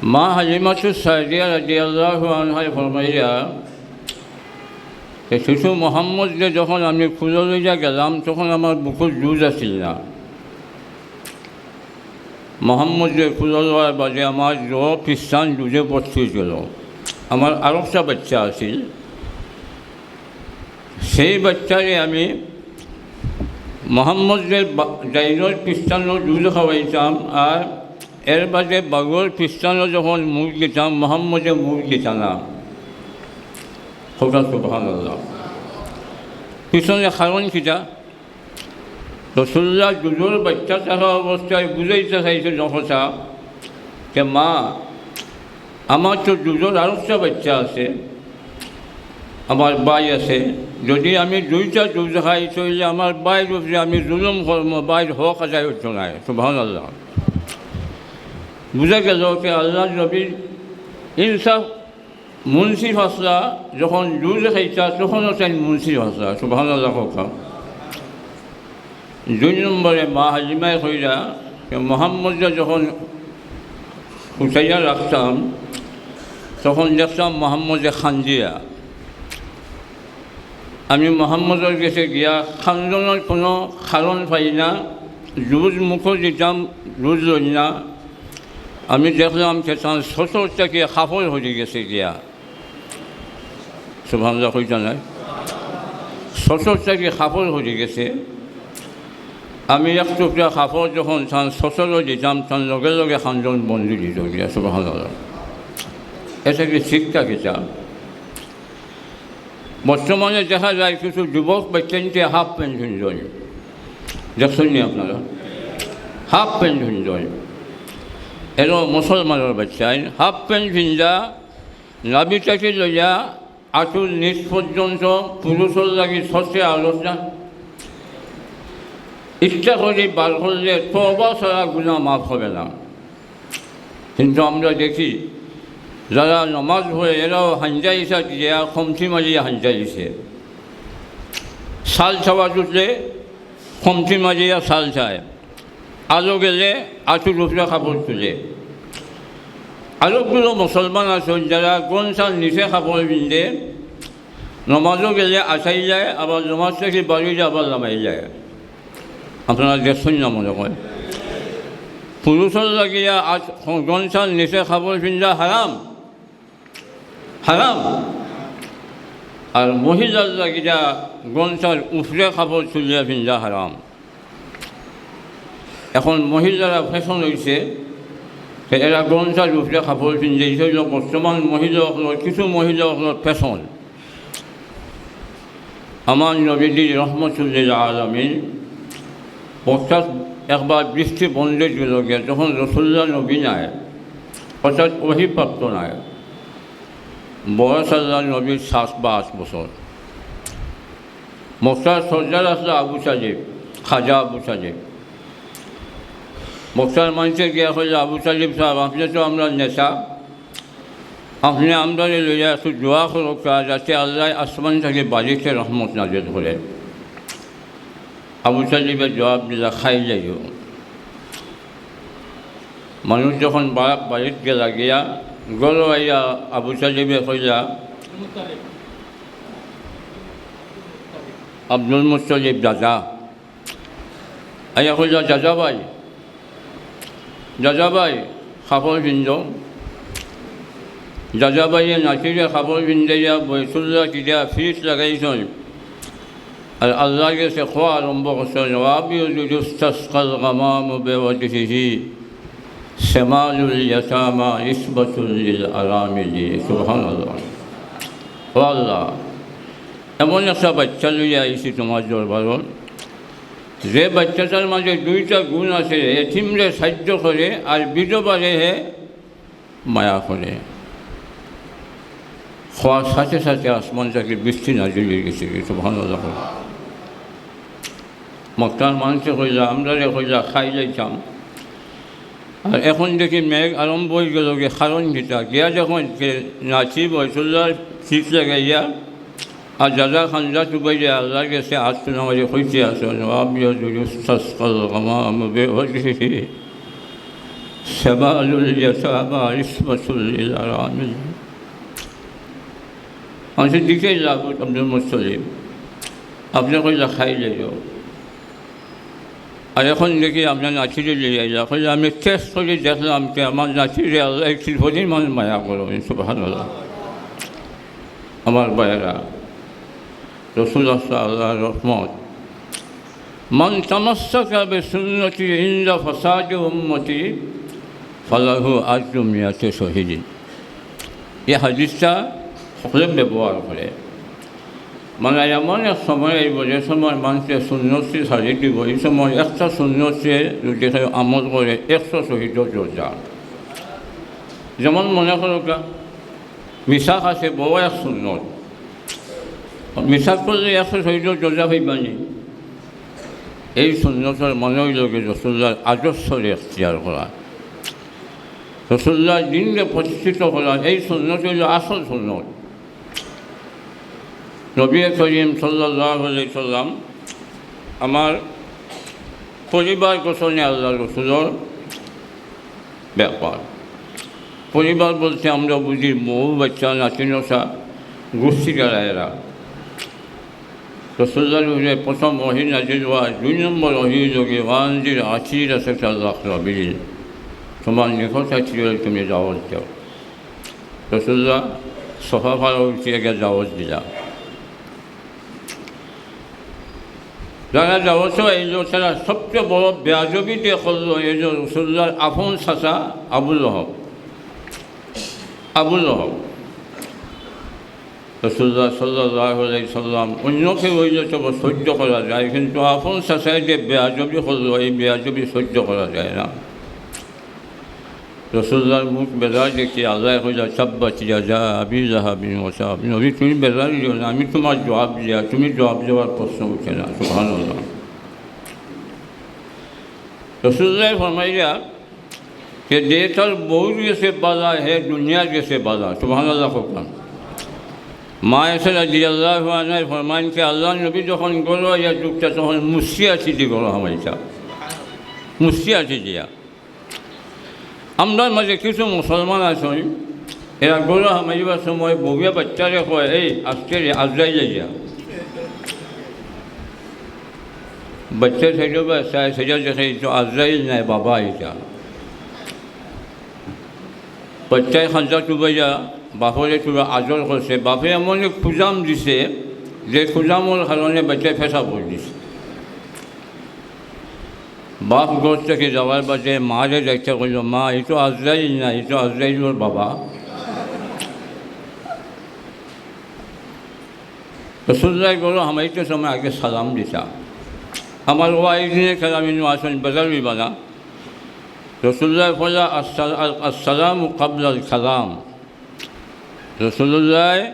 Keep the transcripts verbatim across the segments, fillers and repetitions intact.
মা হালিমাতুস সাদিয়া রাদিয়াল্লাহু আনহায় ফরমাইরা যে শিশু মোহাম্মদরে যখন আমি কুলো লইয়া গেলাম, তখন আমার বুকুর জুজ আছিল না। মোহাম্মদরে কুলো লওয়ার বাদে আমার দুইও পিস্তান জুজে ভর্তি অইগেলো। আমার আরকটা বাচ্চা আছিল, সেই বাচ্চারে আমি মোহাম্মদরে বা-, ডাইনর পিস্তানো জুজ খাওয়াইতাম, আর এর বাদে বাউর পিস্তানো যখন মুখ দিতাম, মোহাম্মদে মুখ দিতা না। কউক্কা সুবহানাল্লাহ। পিছনে কারণ কিতা? রাসুলুল্লাহ জুজর বাচ্চা থাকা অবস্থায় বুঝাইতা চাইছইন কথা যে, "মা, আমার তো জুজর আরকটা বাচ্চা আছে, আমার ভাই আছে, যদি আমি দুইটা জুজ খাই, তাইলে আমার ভাইর উপরে আমি জুলুম করমু, ভাইর হক আদায় অইতো নায়।" সুবহানাল্লাহ। বুঝা গেলো যে আল্লাহর নবীর ইনসাফ মুন্সিফ আছলা, যখন জুজ খাইতা তখনও তাইন মুন্সিফ আছলা। সুবহানাল্লাহ কউক্কা। দুই নম্বরে মা হালিমায় কইরা যে মোহাম্মদরে যখন হুতাইয়া রাখতাম, তখন দেখতাম মোহাম্মদে কান্দিয়া। আমি মোহাম্মদর গেছে গিয়া কান্দনর কোনো কারণ পাই না, জুজ মুখো দিতাম, জুজ লই না। আমি দেখলাম যে তান সশর থাকি কাপড় হরি গেছে গিয়া। সুবহানাল্লাহ কইতা নায়। সশর থাকি কাপড় হরি গেছে। আমি এক টুকরা কাপড় যখন তান সশরো দিতাম, তান লগে লগে কান্দন বন্ধ অইযিতো গিয়া। সুবহানাল্লাহ। ইটা কি শিক্ষা কিতা? বর্তমানে দেখা যায় কিছু যুবক বাচ্চাইন্তে হাফ প্যান্ট পিন্দইন, দেখছইন নি আপনারা? হাফ প্যান্ট পিন্দইন। এরা মুসলমানর বাচ্চাইন হাফ প্যান্ট পিন্দা, নাভি থাকি লইয়া আঁটুর নিচ পর্যন্ত পুরুষর লাগি সবচেয়ে আলোচনা। ইচ্ছা করি বার করলে তওবা ছাড়া গুনাহ মাফ হবে না। কিন্তু আমরা দেখি, যারা নামাজ পড়ে, এরাও হাঞ্জা ইসা দিয়া কমতি মারিয়া হাঞ্জা দিছে। ছাল চাওয়া উঠলে কমতি মারিয়া ছাল চায়, আলো গেলে আঁটুর উপরে কাপড় তুলে। আরোগুলো মুসলমান আছইন, যারা গনছার নিচে কাপড় পিন্দে, নামাজও গেলে আছাই যায়, আবার নামাজ থাকি বারইলে আবার লামাই যায়। আপনারা দেখছইন না মনে হয়। পুরুষর লাগিয়া আজ গনছার নিচে কাপড় পিন্দা হারাম, হারাম। আর মহিলার লাগিয়া গনছার উপরে কাপড় তুলিয়া পিন্দা হারাম। এখন মহিলারা ফ্যাশন অইছে, তো এরা গনছার উপরে কাপড় পিন্দে, ইটা অইলো বর্তমান মহিলা অকলর, কিছু মহিলা অকলর ফ্যাশন। আমার নবীজি রহমতুল্লিল আলামিন, অর্থাৎ একবার বৃষ্টি বন্ধ অইগেলো গিয়া, যখন রসুলুল্লাহ নবী নাই, অর্থাৎ ওহী প্রাপ্ত নাই, বয়স আল্লাহর নবীর সাত বা আট বছর। মক্কার সর্দার আছলা আবু তালিব, খাজা আবু তালিব। মক্কার মানষে গিয়া কইলা, "আবু তালিব সাব, আপনে তো আমরার নেতা, আপনে আমরারে লইয়া একটু দোয়া করউক্কা, যাতে আল্লায় আসমান থাকি বাড়িতে রহমত নাজিল করে।" আবু তালিবে জবাব দিলা, "খাইলাইও।" মানুষ যখন বা-, বাড়িত গেলা গিয়া, ঘরো আইয়া আবু তালিবে কইলা, আব্দুল মুত্তালিব দাদা। আইয়া কইলা, "দাদা ভাই, দাদা ভাই, কাপড় পিন্দো।" দাদা ভাইয়ে নাতিরে কাপড় পিন্দাইয়া বাইতুল্লাহ কিতা ফিস লাগাইছইন। আর আল্লাহর গেছে কওয়া আরম্ভ করছইন, "ওয়াবিয়দু ইউস্তাসকাল গামামু বিওয়াজহিহি, সিমালুল ইয়াতামা ইসবাতুল লিল আরামিলি।" সুবহানাল্লাহ। ও আল্লাহ, এমন একটা বাচ্চা লইয়া আইছি তুমার দরবারো, যে বাচ্চাটার মাঝে দুইটা গুণ আছে, এতিমরে সাহায্য করে আর বিধবারে হে মায়া করে। কওয়ার সাথে সাথে আসমান থাকি বৃষ্টি নাজিল অইগেছে। সুবহানাল্লাহ। মক্কার মানষে কইলা, আমরারে কইলা, খাইলাইতাম। আর এখন দেখি মেঘ আরম্ভ অইগেলো গি, কারণ কিতা? গিয়া দেখইন যে নাতি বাইতুল্লাহর ফিস লাগাইয়া আর দাদা কান্দা চুবাইয়া আল্লাহর গেছে আত তুলা মারি কইতে আছইন, "ওয়াবিয়দু ইউস্তাসকাল গামামু বিওয়াজহিহি, سبال اليتامى عصمة للأرامل। আমি দিকে যাবো আব্দুল মুত্তালিব, আপনে কইলা খাইলে যাও। আর এখন দেখি আপনার নাতিরে লইয়া আইলা, কইলা, "আমি টেস্ট করি দেখলাম যে আমার নাতিরে আল্লাহ এই কৃপণের মানুষ মায়া করো।" সুবহানাল্লাহ। আমার ভাইয়েরা, রসুল আসা আল্লাহর রহমত। من تمسك بسنتي عند فساد أمتي فله أجر مئة شهيد। এই হাদিসটা সকলে ব্যবহার করে। মানে, এমন এক সময় আইব, যে সময় মানুষে সুন্নতকে ছাড়ি দিব। এই সময় একটা সুন্নতকে যদি কেউ আমল করে, একশো শহীদর দরজা। যেমন মনে করো, মিসাক আছে, বড় এক সুন্নত। মিসাক করলে একশো শহীদর দরজা পাইবানি। এই সুন্নতর মানে অইল গি রসুল্লাহর আদর্শরে এখতিয়ার করা, রসুল্লাহর দ্বীনরে প্রতিষ্ঠিত করা। এই সুন্নত অইল আসল সুন্নত। নবী করিম সাল্লাল্লাহু আলাইহি সাল্লাম আমার পরিবার গঠনে আল্লাহ রসুলর ব্যাপার। পরিবার বলতে আমরা বুঝি বউ, বাচ্চা, নাতি, নশা, গোষ্ঠী যারা এরা। রসুল্লাহর উপরে প্রথম ওহী নাজিল হওয়া, দুই নম্বর ওহী অইল গি وأنذر عشيرتك الأقربين। তোমার নিকট আত্মীয়রে তুমি দাওয়াত দাও। রসুল্লাহ সফা পাহাড় উঠিয়া গিয়া দাওয়াত দিলা। যারা দাওয়াত আইল, তারা সবচেয়ে বড় বেয়াদবি যে করল, এই যে রসুল্লাহর আপন চাচা আবু লহব। আবু লহব। রসুল্লাহ সাল্লাল্লাহু আলাইহি সাল্লাম অন্য কেউ অইলে তো সহ্য করা যায়, কিন্তু আপন চাচায় যে বেয়াদবি করল, এই বেয়াদবি সহ্য করা যায় না। রসুল্লাহর মুখ বেজার দেখি আল্লাহ কইলা, "تبت يدا أبي لهب وتب।" নবী, তুমি বেজার অইও না, আমি তোমার জবাব দিয়া, তুমি জবাব দেওয়ার প্রশ্ন উঠে না। সুবহানাল্লাহ। রসুল্লাহ ফরমাইলা যে, "যে তার বউর গেছে বালা, হে দুনিয়ার গেছে বালা।" সুবহানাল্লাহ কইন। মা আয়েশা রাদিয়াল্লাহু আনহা ফরমাইন যে আল্লাহর নবী যখন ঘরো আইয়া ঢুকতা, তখন মুসকি আছি দি ঘরো হামাইতা, মুসকি আছি দিয়া। আমরার মাঝে কিছু মুসলমান আছইন, এরা ঘরো হামাইবার সময় বউয়ে বাচ্চারে কয়, "এই, আজকে রে আজরাইল আইয়া।" বাচ্চায় চাইরোবায় চায়, চাইয়া দেখে, "ই তো আজরাইল নায়, বাবা ইটা।" বাচ্চায় কান্দা চুবাইয়া বাপরে থুড়া আদর করছে, বাপে এমন এক খুজাম দিছে, যে খুজামর কারণে বাচ্চায় পেশাব করি দিছে। বাপ ঘর থাকি যাওয়ার বাদে মারে যাইতে কইল, "মা, ই তো আজরাইল না, ই তো আজরাইলর বাবা।" রসুল্লাহ ঘরো হামাইতে সময় আগে সালাম দিতা। আমার ওয়াইদিনে কেরাম ইনো আছইন, বেজার অইবা না। রসুল্লাহ পয়লা আসসাল-, আসসালামু কাবলাল কালাম। রসুল্লাহ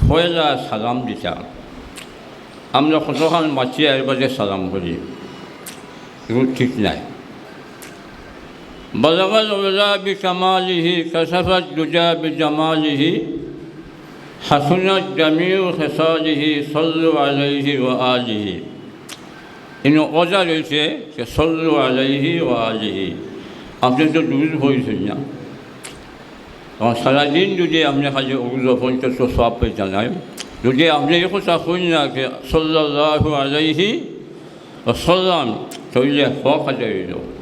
পয়লা সালাম দিতা। আমরা কতখান মাতিয়া এর বাদে সালাম করি, এগুন ঠিক নাই। بلغ العلا بكماله، كشف الدجى بجماله، حسنت جميع خصاله، صلوا عليه وآله। ইনো ওয়াজা রইছে যে صلوا عليه وآله। আপনে তো দুরুদ পড়ছইন না। কারণ সারাদিন যদি আপনে খালি অগুজো পড়ইন তো সওয়াব পাইতা নায়। যদি আপনে ই কথা কইন না যে صلى الله عليه وسلم, তাইলে হক আদায় অইলো।